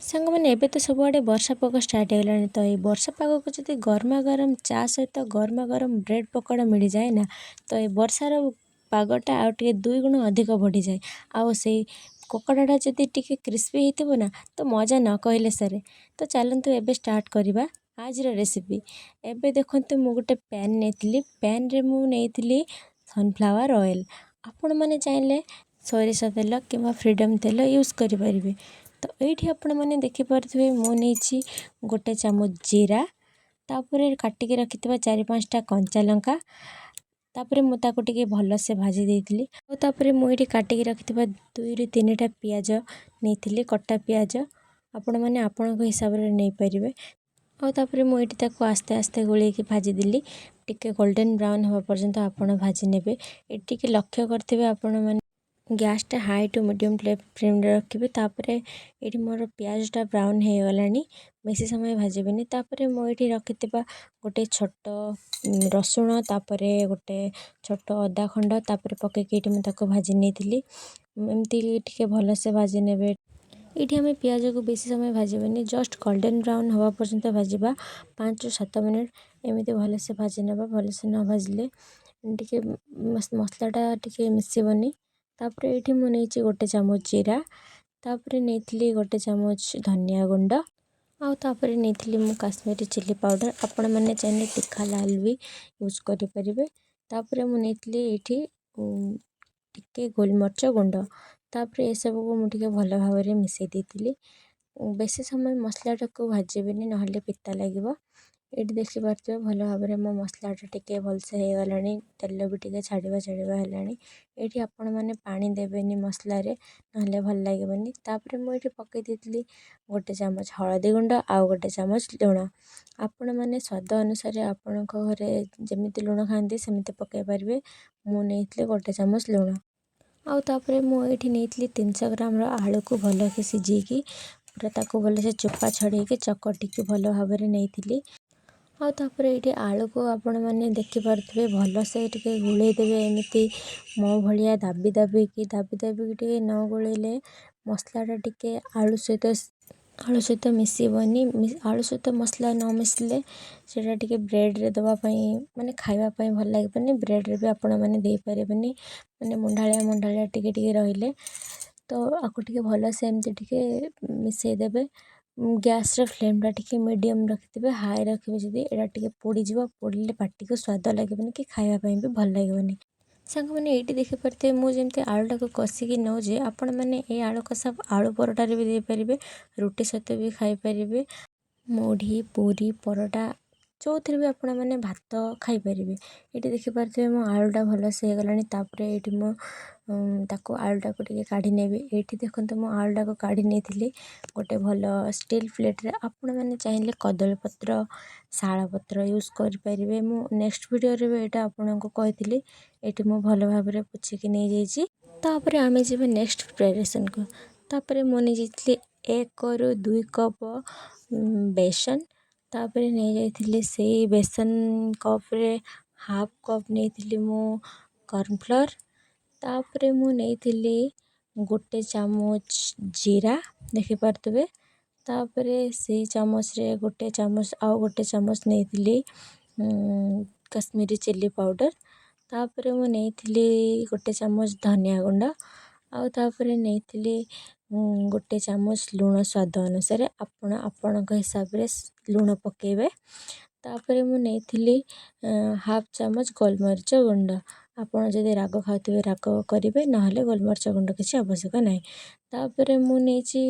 ସାଙ୍ଗମାନେ, ଏବେ ତ ସବୁଆଡ଼େ ବର୍ଷା ପାଗ ଷ୍ଟାର୍ଟ ହେଇଗଲାଣି। ତ ଏଇ ବର୍ଷା ପାଗକୁ ଯଦି ଗରମା ଗରମ ଚା ସହିତ ଗରମା ଗରମ ବ୍ରେଡ଼୍ ପକୋଡ଼ା ମିଳିଯାଏ ନା, ତ ଏ ବର୍ଷାର ପାଗଟା ଆଉ ଟିକେ ଦୁଇ ଗୁଣ ଅଧିକ ବଢ଼ିଯାଏ। ଆଉ ସେଇ ପକୋଡ଼ାଟା ଯଦି ଟିକେ କ୍ରିସ୍ପି ହେଇଥିବ ନା, ତ ମଜା ନ କହିଲେ ସରେ। ତ ଚାଲନ୍ତୁ, ଏବେ ଷ୍ଟାର୍ଟ କରିବା ଆଜିର ରେସିପି। ଏବେ ଦେଖନ୍ତୁ, ମୁଁ ଗୋଟେ ପ୍ୟାନ୍ ନେଇଥିଲି। ପ୍ୟାନ୍ରେ ମୁଁ ନେଇଥିଲି ସନଫ୍ଲାୱାର୍ ଅଏଲ୍। ଆପଣମାନେ ଚାହିଁଲେ ସୋରିଷ ତେଲ କିମ୍ବା ଫ୍ରିଡ଼ମ୍ ତେଲ ୟୁଜ୍ କରିପାରିବେ। ତ ଏଇଠି ଆପଣମାନେ ଦେଖିପାରୁଥିବେ, ମୁଁ ନେଇଛି ଗୋଟେ ଚାମଚ ଜିରା, ତାପରେ କାଟିକି ରଖିଥିବା ଚାରି ପାଞ୍ଚଟା କଞ୍ଚା ଲଙ୍କା। ତାପରେ ମୁଁ ତାକୁ ଟିକେ ଭଲସେ ଭାଜି ଦେଇଥିଲି। ଆଉ ତାପରେ ମୁଁ ଏଇଠି କାଟିକି ରଖିଥିବା ଦୁଇରୁ ତିନିଟା ପିଆଜ ନେଇଥିଲି। କଟା ପିଆଜ ଆପଣମାନେ ଆପଣଙ୍କ ହିସାବରେ ନେଇପାରିବେ। ଆଉ ତାପରେ ମୁଁ ଏଇଠି ତାକୁ ଆସ୍ତେ ଆସ୍ତେ ଗୋଳେଇକି ଭାଜିଦେଲି। ଟିକେ ଗୋଲ୍ଡେନ୍ ବ୍ରାଉନ୍ ହେବା ପର୍ଯ୍ୟନ୍ତ ଆପଣ ଭାଜି ନେବେ। ଏଠି ଟିକେ ଲକ୍ଷ୍ୟ କରିଥିବେ, ଆପଣମାନେ ଗ୍ୟାସ୍ଟା ହାଇ ଟୁ ମିଡ଼ିୟମ୍ ଫ୍ଲେମ୍ରେ ରଖିବେ। ତାପରେ ଏଇଠି ମୋର ପିଆଜଟା ବ୍ରାଉନ୍ ହେଇଗଲାଣି, ବେଶୀ ସମୟ ଭାଜିବେନି। ତାପରେ ମୁଁ ଏଇଠି ରଖିଥିବା ଗୋଟେ ଛୋଟ ରସୁଣ, ତାପରେ ଗୋଟେ ଛୋଟ ଅଦା ଖଣ୍ଡ, ତାପରେ ପକାଇକି ଏଇଠି ମୁଁ ତାକୁ ଭାଜି ନେଇଥିଲି। ଏମିତି ଟିକେ ଭଲସେ ଭାଜି ନେବେ। ଏଇଠି ଆମେ ପିଆଜକୁ ବେଶୀ ସମୟ ଭାଜିବାନି, ଜଷ୍ଟ ଗୋଲ୍ଡେନ୍ ବ୍ରାଉନ୍ ହେବା ପର୍ଯ୍ୟନ୍ତ ଭାଜିବା। 5ରୁ 7 ମିନିଟ୍ ଏମିତି ଭଲସେ ଭାଜି ନେବା। ଭଲସେ ନ ଭାଜିଲେ ଟିକେ ମସଲାଟା ଟିକେ ମିଶିବନି। ତାପରେ ଏଇଠି ମୁଁ ନେଇଛି ଗୋଟେ ଚାମଚ ଜିରା, ତାପରେ ନେଇଥିଲି ଗୋଟେ ଚାମଚ ଧନିଆ ଗୁଣ୍ଡ, ଆଉ ତାପରେ ନେଇଥିଲି ମୁଁ କାଶ୍ମୀରୀ ଚିଲି ପାଉଡ଼ର। ଆପଣମାନେ ଚାହିଁଲେ ତିଖା ଲାଲ ବି ୟୁଜ୍ କରିପାରିବେ। ତାପରେ ମୁଁ ନେଇଥିଲି ଏଇଠି ଟିକେ ଗୋଲମରିଚ ଗୁଣ୍ଡ। ତାପରେ ଏସବୁକୁ ମୁଁ ଟିକେ ଭଲ ଭାବରେ ମିଶାଇ ଦେଇଥିଲି। ବେଶୀ ସମୟ ମସଲାଟାକୁ ଭାଜିବେନି, ନହେଲେ ପିତା ଲାଗିବ। ଏଇଠି ଦେଖିପାରୁଥିବେ, ଭଲ ଭାବରେ ମୋ ମସଲାଟା ଟିକେ ଭଲସେ ହେଇଗଲାଣି, ତେଲ ବି ଟିକେ ଛାଡ଼ିବା ଛାଡ଼ିବା ହେଲାଣି। ଏଇଠି ଆପଣମାନେ ପାଣି ଦେବେନି ମସଲାରେ, ନହେଲେ ଭଲ ଲାଗିବନି। ତାପରେ ମୁଁ ଏଇଠି ପକାଇ ଦେଇଥିଲି ଗୋଟେ ଚାମଚ ହଳଦୀ ଗୁଣ୍ଡ ଆଉ ଗୋଟେ ଚାମଚ ଲୁଣ। ଆପଣମାନେ ସ୍ୱାଦ ଅନୁସାରେ, ଆପଣଙ୍କ ଘରେ ଯେମିତି ଲୁଣ ଖାଆନ୍ତି, ସେମିତି ପକାଇ ପାରିବେ। ମୁଁ ନେଇଥିଲି ଗୋଟେ ଚାମଚ ଲୁଣ। ଆଉ ତାପରେ ମୁଁ ଏଇଠି ନେଇଥିଲି 300 ଗ୍ରାମର ଆଳୁକୁ ଭଲକି ସିଝେଇକି, ପୁରା ତାକୁ ଭଲସେ ଚୋପା ଛଡ଼େଇକି ଚକଟିକି ଭଲ ଭାବରେ ନେଇଥିଲି। ଆଉ ତାପରେ ଏଇଠି ଆଳୁକୁ ଆପଣମାନେ ଦେଖିପାରୁଥିବେ, ଭଲସେ ଟିକେ ଗୋଳେଇ ଦେବେ ଏମିତି ମୋ ଭଳିଆ ଦାବି ଦାବିକି। ଦାବି ଦାବିକି ଟିକେ ନ ଗୋଳେଇଲେ ମସଲାଟା ଟିକେ ଆଳୁ ସହିତ ମିଶିବନି। ଆଳୁ ସହିତ ମସଲା ନ ମିଶିଲେ ସେଇଟା ଟିକେ ବ୍ରେଡ଼୍ରେ ଦେବା ପାଇଁ, ମାନେ ଖାଇବା ପାଇଁ ଭଲ ଲାଗିବନି। ବ୍ରେଡ଼୍ରେ ବି ଆପଣମାନେ ଦେଇପାରିବେନି, ମାନେ ମୁଣ୍ଡାଳିଆ ମୁଣ୍ଡାଳିଆ ଟିକେ ଟିକେ ରହିଲେ। ତ ଆକୁ ଟିକେ ଭଲସେ ଏମିତି ଟିକେ ମିଶାଇ ଦେବେ। ଗ୍ୟାସ୍ର ଫ୍ଲେମ୍ଟା ଟିକେ ମିଡ଼ିୟମ୍ ରଖିଥିବେ। ହାଇ ରଖିବେ ଯଦି, ଏଇଟା ଟିକେ ପୋଡ଼ିଯିବ। ପୋଡ଼ିଲେ ପାଟିକୁ ସ୍ୱାଦ ଲାଗିବନି କି ଖାଇବା ପାଇଁ ବି ଭଲ ଲାଗିବନି। ସାଙ୍ଗମାନେ, ଏଇଠି ଦେଖିପାରୁଥିବେ, ମୁଁ ଯେମିତି ଆଳୁଟାକୁ କଷିକି ନେଉଛି, ଆପଣମାନେ ଏଇ ଆଳୁ କଷା ଆଳୁ ପରଟାରେ ବି ଦେଇପାରିବେ, ରୁଟି ସହିତ ବି ଖାଇପାରିବେ, ମୁଢ଼ି, ପୁରୀ, ପରଟା ଯେଉଁଥିରେ ବି ଆପଣମାନେ ଭାତ ଖାଇପାରିବେ। ଏଇଠି ଦେଖିପାରୁଥିବେ, ମୋ ଆଳୁଟା ଭଲସେ ହେଇଗଲାଣି। ତାପରେ ଏଇଠି ମୁଁ ତାକୁ ଆଳୁଟାକୁ ଟିକେ କାଢ଼ି ନେବି। ଏଇଠି ଦେଖନ୍ତୁ, ମୁଁ ଆଳୁଟାକୁ କାଢ଼ି ନେଇଥିଲି ଗୋଟେ ଭଲ ଷ୍ଟିଲ୍ ପ୍ଲେଟ୍ରେ। ଆପଣମାନେ ଚାହିଁଲେ କଦଳୀପତ୍ର, ଶାଳ ପତ୍ର ୟୁଜ୍ କରିପାରିବେ। ମୁଁ ନେକ୍ସଟ ଭିଡ଼ିଓରେ ବି ଏଇଟା ଆପଣଙ୍କୁ କହିଥିଲି। ଏଇଠି ମୁଁ ଭଲ ଭାବରେ ପୋଛିକି ନେଇଯାଇଛି। ତାପରେ ଆମେ ଯିବା ନେକ୍ସଟ ପ୍ରିପାରେସନ୍କୁ। ତାପରେ ମୁଁ ନେଇଯାଇଥିଲି 1ରୁ 2 କପ୍ ବେସନ। ତାପରେ ନେଇଯାଇଥିଲି ସେଇ ବେସନ କପ୍ରେ ହାଫ୍ କପ୍ ନେଇଥିଲି ମୁଁ କର୍ଣ୍ଣଫ୍ଲୋର୍। ତାପରେ ମୁଁ ନେଇଥିଲି ଗୋଟେ ଚାମଚ ଜିରା, ଦେଖିପାରୁଥିବେ। ତାପରେ ସେଇ ଚାମଚରେ ଗୋଟେ ଚାମଚ, ଆଉ ଗୋଟେ ଚାମଚ ନେଇଥିଲି କାଶ୍ମୀରୀ ଚିଲି ପାଉଡ଼ର। ତାପରେ ମୁଁ ନେଇଥିଲି ଗୋଟେ ଚାମଚ ଧନିଆ ଗୁଣ୍ଡ। ଆଉ ତାପରେ ନେଇଥିଲି ଗୋଟେ ଚାମଚ ଲୁଣ। ସ୍ୱାଦ ଅନୁସାରେ ଆପଣ ଆପଣଙ୍କ ହିସାବରେ ଲୁଣ ପକାଇବେ। ତାପରେ ମୁଁ ନେଇଥିଲି ହାଫ୍ ଚାମଚ ଗୋଲମରିଚ ଗୁଣ୍ଡ। ଆପଣ ଯଦି ରାଗ ଖାଉଥିବେ, ରାଗ କରିବେ, ନହେଲେ ଗୋଲମରିଚ ଗୁଣ୍ଡ କିଛି ଆବଶ୍ୟକ ନାହିଁ। ତାପରେ ମୁଁ ନେଇଛି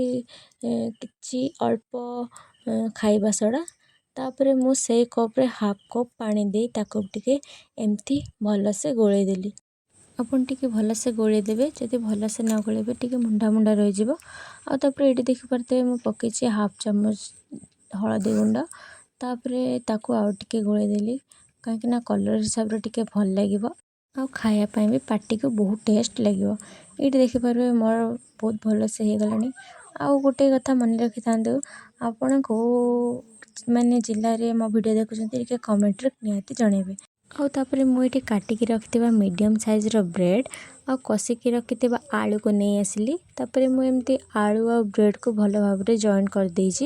କିଛି ଅଳ୍ପ ଖାଇବା ସୋଡ଼ା। ତାପରେ ମୁଁ ସେଇ କପ୍ରେ ହାଫ୍ କପ୍ ପାଣି ଦେଇ ତାକୁ ଟିକେ ଏମିତି ଭଲସେ ଗୋଳେଇ ଦେଲି। ଆପଣ ଟିକେ ଭଲସେ ଗୋଳେଇ ଦେବେ। ଯଦି ଭଲସେ ନ ଗୋଳେଇବେ, ଟିକେ ମୁଣ୍ଡା ମୁଣ୍ଡା ରହିଯିବ। ଆଉ ତାପରେ ଏଇଠି ଦେଖିପାରୁଥିବେ, ମୁଁ ପକାଇଛି ହାଫ୍ ଚାମଚ ହଳଦୀ ଗୁଣ୍ଡ। ତାପରେ ତାକୁ ଆଉ ଟିକେ ଗୋଳେଇ ଦେଲି, କାହିଁକିନା କଲର୍ ହିସାବରେ ଟିକେ ଭଲ ଲାଗିବ ଆଉ ଖାଇବା ପାଇଁ ବି ପାଟିକୁ ବହୁତ ଟେଷ୍ଟ ଲାଗିବ। ଏଇଠି ଦେଖିପାରିବେ, ମୋର ବହୁତ ଭଲସେ ହେଇଗଲାଣି। ଆଉ ଗୋଟେ କଥା ମନେ ରଖିଥାନ୍ତୁ, ଆପଣ କେଉଁ ମାନେ ଜିଲ୍ଲାରେ ମୋ ଭିଡ଼ିଓ ଦେଖୁଛନ୍ତି, ଟିକେ କମେଣ୍ଟରେ ନିହାତି ଜଣାଇବେ। ଆଉ ତାପରେ ମୁଁ ଏଠି କାଟିକି ରଖିଥିବା ମିଡ଼ିୟମ୍ ସାଇଜ୍ର ବ୍ରେଡ଼୍ ଆଉ କଷିକି ରଖିଥିବା ଆଳୁକୁ ନେଇ ଆସିଲି। ତାପରେ ମୁଁ ଏମିତି ଆଳୁ ଆଉ ବ୍ରେଡ଼୍କୁ ଭଲ ଭାବରେ ଜଏଣ୍ଟ କରିଦେଇଛି।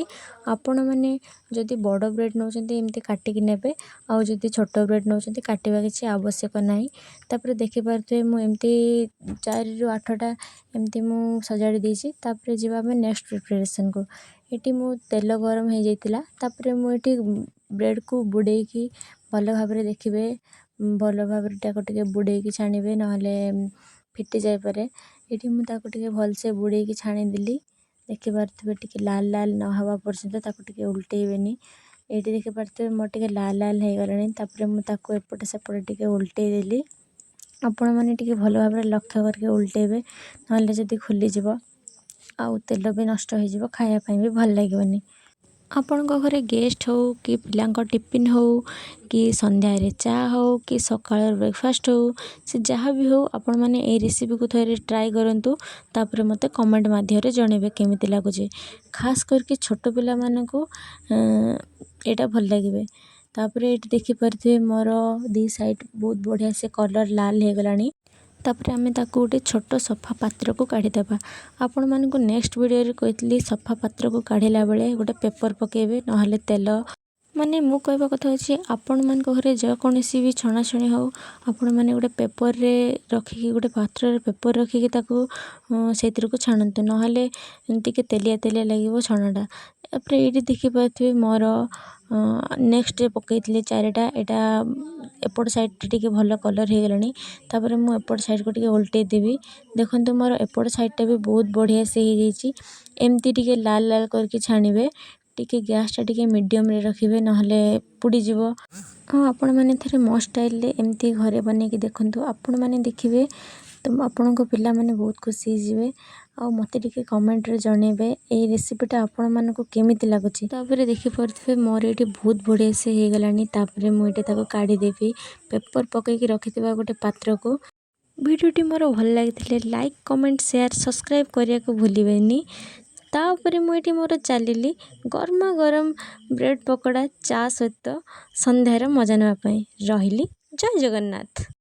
ଆପଣମାନେ ଯଦି ବଡ଼ ବ୍ରେଡ଼୍ ନେଉଛନ୍ତି, ଏମିତି କାଟିକି ନେବେ, ଆଉ ଯଦି ଛୋଟ ବ୍ରେଡ଼୍ ନେଉଛନ୍ତି, କାଟିବା କିଛି ଆବଶ୍ୟକ ନାହିଁ। ତାପରେ ଦେଖିପାରୁଥିବେ, ମୁଁ ଏମିତି 4ରୁ 8ଟା ଏମିତି ମୁଁ ସଜାଡ଼ି ଦେଇଛି। ତାପରେ ଯିବା ଆମେ ନେକ୍ସଟ ପ୍ରିପାରେସନ୍କୁ। ଏଠି ମୁଁ ତେଲ ଗରମ ହେଇଯାଇଥିଲା। ତାପରେ ମୁଁ ଏଠି ବ୍ରେଡ଼୍କୁ ବୁଡ଼େଇକି ଭଲ ଭାବରେ, ଦେଖିବେ, ଭଲ ଭାବରେ ତାକୁ ଟିକେ ବୁଡ଼େଇକି ଛାଣିବେ, ନହେଲେ ଫିଟି ଯାଇପାରେ। ଏଠି ମୁଁ ତାକୁ ଟିକେ ଭଲସେ ବୁଡ଼େଇକି ଛାଣିଦେଲି। ଦେଖିପାରୁଥିବେ, ଟିକେ ଲାଲ ଲାଲ ନ ହେବା ପର୍ଯ୍ୟନ୍ତ ତାକୁ ଟିକେ ଉଲଟେଇବେନି। ଏଇଠି ଦେଖିପାରୁଥିବେ, ମୋର ଟିକେ ଲାଲ ଲାଲ ହେଇଗଲାଣି। ତାପରେ ମୁଁ ତାକୁ ଏପଟେ ସେପଟେ ଟିକେ ଉଲଟେଇ ଦେଲି। ଆପଣମାନେ ଟିକେ ଭଲ ଭାବରେ ଲକ୍ଷ୍ୟ କରିକି ଉଲଟେଇବେ, ନହେଲେ ଯଦି ଖୋଲିଯିବ ଆଉ ତେଲ ବି ନଷ୍ଟ ହେଇଯିବ, ଖାଇବା ପାଇଁ ବି ଭଲ ଲାଗିବନି। ଆପଣଙ୍କ ଘରେ ଗେଷ୍ଟ ହେଉ କି ପିଲାଙ୍କ ଟିଫିନ୍ ହେଉ କି ସନ୍ଧ୍ୟାରେ ଚା ହେଉ କି ସକାଳର ବ୍ରେକଫାଷ୍ଟ ହେଉ, ସେ ଯାହା ବି ହେଉ, ଆପଣମାନେ ଏଇ ରେସିପିକୁ ଥରେ ଟ୍ରାଏ କରନ୍ତୁ। ତାପରେ ମୋତେ କମେଣ୍ଟ ମାଧ୍ୟମରେ ଜଣାଇବେ କେମିତି ଲାଗୁଛି। ଖାସ୍ କରିକି ଛୋଟ ପିଲାମାନଙ୍କୁ ଏଇଟା ଭଲ ଲାଗିବେ। ତାପରେ ଏଇଠି ଦେଖିପାରୁଥିବେ, ମୋର ଦୁଇ ସାଇଡ଼୍ ବହୁତ ବଢ଼ିଆ ସେ କଲର୍ ଲାଲ ହେଇଗଲାଣି। ତାପରେ ଆମେ ତାକୁ ଗୋଟେ ଛୋଟ ସଫା ପାତ୍ରକୁ କାଢ଼ିଦେବା। ଆପଣମାନଙ୍କୁ ନେକ୍ସଟ ଭିଡ଼ିଓରେ କହିଥିଲି, ସଫା ପାତ୍ରକୁ କାଢ଼ିଲା ବେଳେ ଗୋଟେ ପେପର୍ ପକାଇବେ, ନହେଲେ ତେଲ, ମାନେ ମୁଁ କହିବା କଥା ହେଉଛି, ଆପଣମାନଙ୍କ ଘରେ ଯେକୌଣସି ବି ଛଣାଛଣି ହେଉ, ଆପଣମାନେ ଗୋଟେ ପେପର୍ରେ ରଖିକି, ଗୋଟେ ପାତ୍ରରେ ପେପର୍ ରଖିକି ତାକୁ ସେଇଥିରକୁ ଛାଣନ୍ତୁ, ନହେଲେ ଟିକେ ତେଲିଆ ତେଲିଆ ଲାଗିବ ଛଣାଟା। ତାପରେ ଏଇଠି ଦେଖିପାରୁଥିବେ, ମୋର ନେକ୍ସଟ ପକାଇଥିଲି ଚାରିଟା। ଏଇଟା ଏପଟ ସାଇଡ଼୍ଟା ଟିକେ ଭଲ କଲର୍ ହେଇଗଲାଣି। ତାପରେ ମୁଁ ଏପଟ ସାଇଡ଼୍କୁ ଟିକେ ଓଲଟେଇ ଦେବି। ଦେଖନ୍ତୁ, ମୋର ଏପଟ ସାଇଡ଼୍ଟା ବି ବହୁତ ବଢ଼ିଆ ସେ ହେଇଯାଇଛି। ଏମିତି ଟିକେ ଲାଲ ଲାଲ କରିକି ଛାଣିବେ। ଟିକେ ଗ୍ୟାସ୍ଟା ଟିକେ ମିଡ଼ିୟମ୍ରେ ରଖିବେ, ନହେଲେ ପୋଡ଼ିଯିବ। ଆଉ ଆପଣମାନେ ଥରେ ମୋ ଷ୍ଟାଇଲ୍ରେ ଏମିତି ଘରେ ବନେଇକି ଦେଖନ୍ତୁ। ଆପଣମାନେ ଦେଖିବେ ତ ଆପଣଙ୍କ ପିଲାମାନେ ବହୁତ ଖୁସି ହେଇଯିବେ। ଆଉ ମୋତେ ଟିକେ କମେଣ୍ଟରେ ଜଣାଇବେ ଏଇ ରେସିପିଟା ଆପଣମାନଙ୍କୁ କେମିତି ଲାଗୁଛି। ତାପରେ ଦେଖିପାରୁଥିବେ, ମୋର ଏଇଠି ବହୁତ ବଢ଼ିଆ ସେ ହେଇଗଲାଣି। ତାପରେ ମୁଁ ଏଇଠି ତାକୁ କାଢ଼ିଦେବି ପେପର୍ ପକାଇକି ରଖିଥିବା ଗୋଟେ ପାତ୍ରକୁ। ଭିଡ଼ିଓଟି ମୋର ଭଲ ଲାଗିଥିଲେ ଲାଇକ୍, କମେଣ୍ଟ, ସେୟାର, ସବସ୍କ୍ରାଇବ୍ କରିବାକୁ ଭୁଲିବେନି। ତାପରେ ମୁଁ ଏଇଠି ମୋର ଚାଲିଲି ଗରମା ଗରମ ବ୍ରେଡ଼୍ ପକୋଡ଼ା ଚା ସହିତ ସନ୍ଧ୍ୟାର ମଜା ନେବା ପାଇଁ। ରହିଲି, ଜୟ ଜଗନ୍ନାଥ।